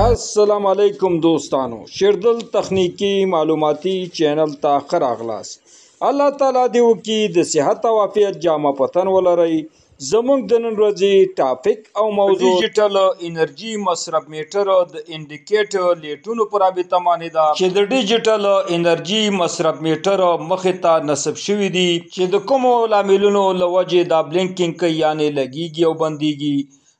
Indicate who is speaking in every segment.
Speaker 1: السلام علیکم دوستانو، شیردل تخنیکی معلوماتي چینل ته ښه راغلاست. الله تعالی دې وکړي د صحت او عافیت جامه په تن ولرئ. زموږ د نن ورځې ټاپک او موضوع ډیجیټل انرژي مصرف میټر د انډیکیټ لیټونو په رابطه باندې ده چې د ډیجیټل انرژي مصرف میټر مخې ته نصب شوي دي چې د کومو لاملونو له وجې دا بلینکینګ کوي، یعنې لګیږي او بندیږي.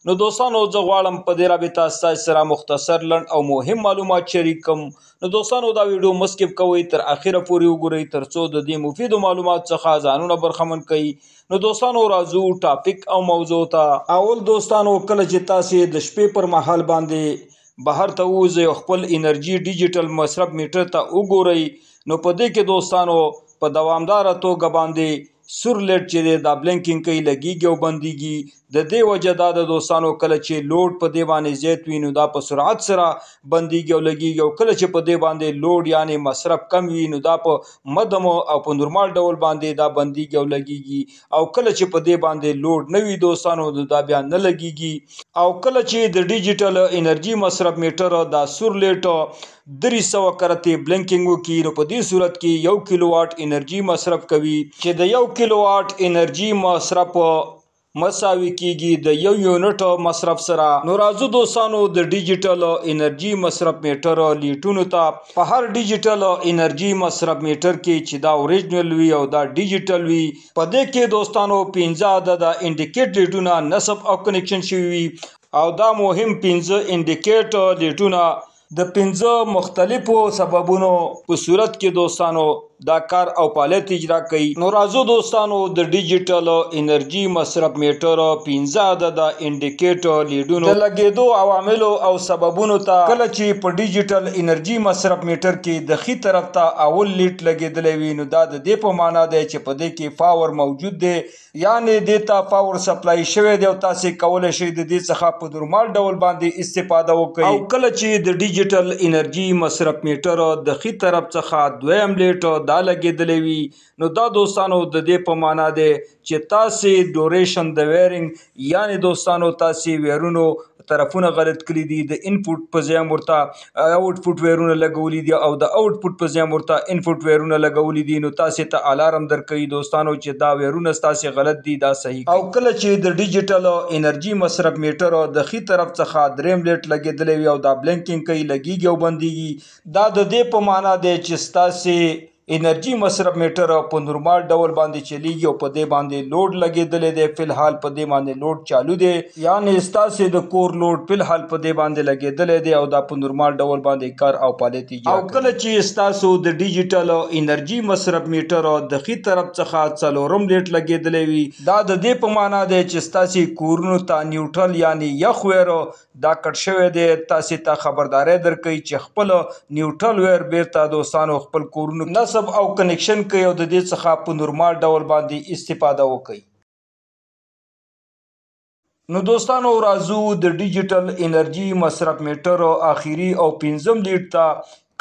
Speaker 1: نو دوستانو، زه غواړم په دې رابطه ستاسو سره مختصر، لنډ او مهم معلومات شریک کړم. نو دوستانو، دا ویډیو مه سکیپ کوئ، تر اخره پورې وګورئ ترڅو د دې مفیدو معلومات څخه ځانونه برخمن کړئ. نو دوستانو، راځو ټاپک او موضوع ته. اول دوستانو، کله چې تاسې د شپې پر مهال باندې بهر ته ووځئ او خپل انرژي ډیجیټل مصرف میټر ته وګورئ، نو په دې کې دوستانو په دوامداره توګه باندې سور لیټ چې دی دا بلینکینګ کوي، لګیږي او بندیږي. د دې وجه دا ده دوستانو، کله چې لوډ په دې باندې زیات وي نو دا په سرعت سره بندیږي او لګیږي، او کله چې په دې باندې لوډ یعنې مصرف کم وي نو دا په مدم او په نورمال ډول باندې دا بندیږي او لګیږي، او کله چې په دې باندې لوډ نه وي دوستانو نو دا بیا نه لګیږي. او کله چې د ډیجیټل انرژي مصرف میټر دا سور لیټ 300 کرتې بلینکینګ وکړي، نو په دې صورت کې 1 کیلو واټ انرژي مصرف کوي چې د 1 کیلو واټ انرژي مصرف مساوي کیږي د 1 یونټ مصرف سره. نو راځو دوستانو د ډیجیټل انرژي مصرف میټر لیټونو ته. په هر ډیجیټل انرژي مصرف میټر کې چې دا اوریجنل وي او دا ډیجیټل وي، په دې کې دوستانو 5 عدده انډیکیټ لیټونه نصب او کنیکشن شوي وي، او دا مهم 5 انډیکیټ لیټونه د 5 مختلفو سببونو په صورت کې دوستانو دا کار او فعالیت اجرا کوي. نو راځو دوستانو د ډیجیټل انرژي مصرف میټر 5 عدده انډیکیټ لیډونو د لګېدو عواملو او سببونو ته. کله چې په ډیجیټل انرژي مصرف میټر کې د ښي طرف ته اول لیټ لګېدلی وي، نو دا د دې په معنا دی چې په دې کې پاور موجود دی، یعنې دې ته پاور سپلای شوی دی او تاسې کولی شئ د دې څخه په نورمال ډول باندې استفاده وکړئ. او کله چې د ډیجیټل انرژي مصرف میټر د ښي طرف څخه دویم لیټ دا لګېدلی وي، نو دا دوستانو د دې په معنا دی چې تاسې ډوریشن د ویرینګ یعنې دوستانو تاسې ویرونو طرفونه غلط کړي دي، د انپوټ په ځای هم ورته آوټپوټ ویرونه لګولي دي او د آوټپوټ په ځای هم ورته انپوټ ویرونه لګولي دي، نو تاسې ته الارم درکوي دوستانو چې دا ویرونه ستاسې غلط دي، دا صحیح. او کله چې د ډیجیټل انرژي مصرف میټر د ښي طرف څخه دریم لیټ لګېدلی وي او دا بلینکینګ کوي، لګیږي او بندیږي، دا د دې په معنا دی چې ستاسې انرژي مصرف میټر په نورمال ډول باندې چلیږي او په دې باندې لوډ لګېدلی دی، فلحال په دې باندې لوډ چالو دی، یعنې ستاسې د کور لوډ فلحال په دې باندې لګېدلی دی او دا په نورمال ډول باندې کار او فعالیت اجرا کوي. او کله چې ستاسو د ډیجیټل انرژي مصرف میټر د ښي طرف څخه څلورم لیټ لګېدلی وي، دا د دې په معنا دی چې ستاسې کورونو ته نیوټرل یعنې یخ ویر دا کټ شوی دی، تاسې ته خبرداری درکوي چې خپل نیوټرل ویر بیرته دوستانو خپل کورونو نصب او کنیکشن کوي او د دې څخه په نورمال ډول باندې استفاده وکړي. نو دوستانو، راځو د ډیجیټل انرژي مصرف میټر آخري او پنځم لیټ ته.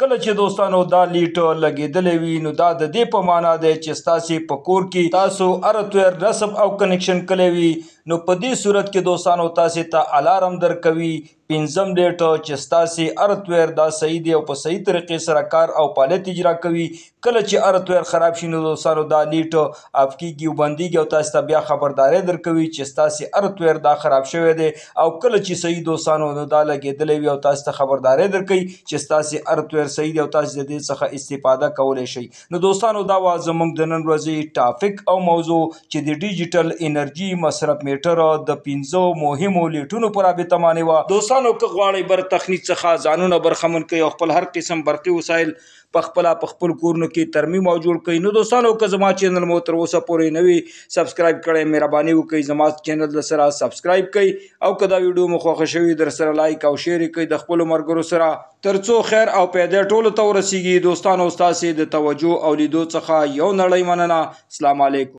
Speaker 1: کله چې دوستانو دا لیټ لګېدلی وي، نو دا د دې په معنا دی چې ستاسې په کور کې تاسو ارت ویر نصب او کنیکشن کړی وي، نو په دې صورت کې دوستانو تاسې ته الارم درکوي پنځم لیټ چې ستاسې ارت ویر دا صحیح دی او په صحیح طریقې سره کار او فعالیت اجرا کوي. کله چې ارت ویر خراب شي نو دوستانو دا لیټ اف کیږي او بندیږي او تاسې ته بیا خبرداری درکوي چې ستاسې ارت ویر دا خراب شوی دی. او کله چې صحیح دوستانو نو دا لګېدلی وي او تاسې ته خبرداری درکوي چې ستاسې ارت ویر صحیح دی او تاسې د دې څخه استفاده کولی شئ. نو دوستانو، دا وه زموږ د نن ورځې ټاپک او موضوع چې د ډیجیټل انرژي مصرف میټر د 5 مهمو لیټونو په رابطه باندې وه. دوستانو، که غواړئ بر تخنیک څخه ځانونه برخمن کړئ او خپل هر قسم برقي وسایل په خپله په خپل کورونو کې ترمیم او جوړ کړئ، نو دوستانو که زما چینل مو تر اوسه پورې نه وي سبسکرایب کړی، مهرباني وکړئ زما چینل در سره سبسکرایب کړئ، او که دا ویډیو مو خوښه شوي در سره لایک او شیر یې کړئ د خپلو ملګرو سره ترڅو خیر او پیدا ټولو ته ورسیږي. دوستانو، ستاسې د توجه او لیدو څخه یو نړۍ مننه. السلام علیکم.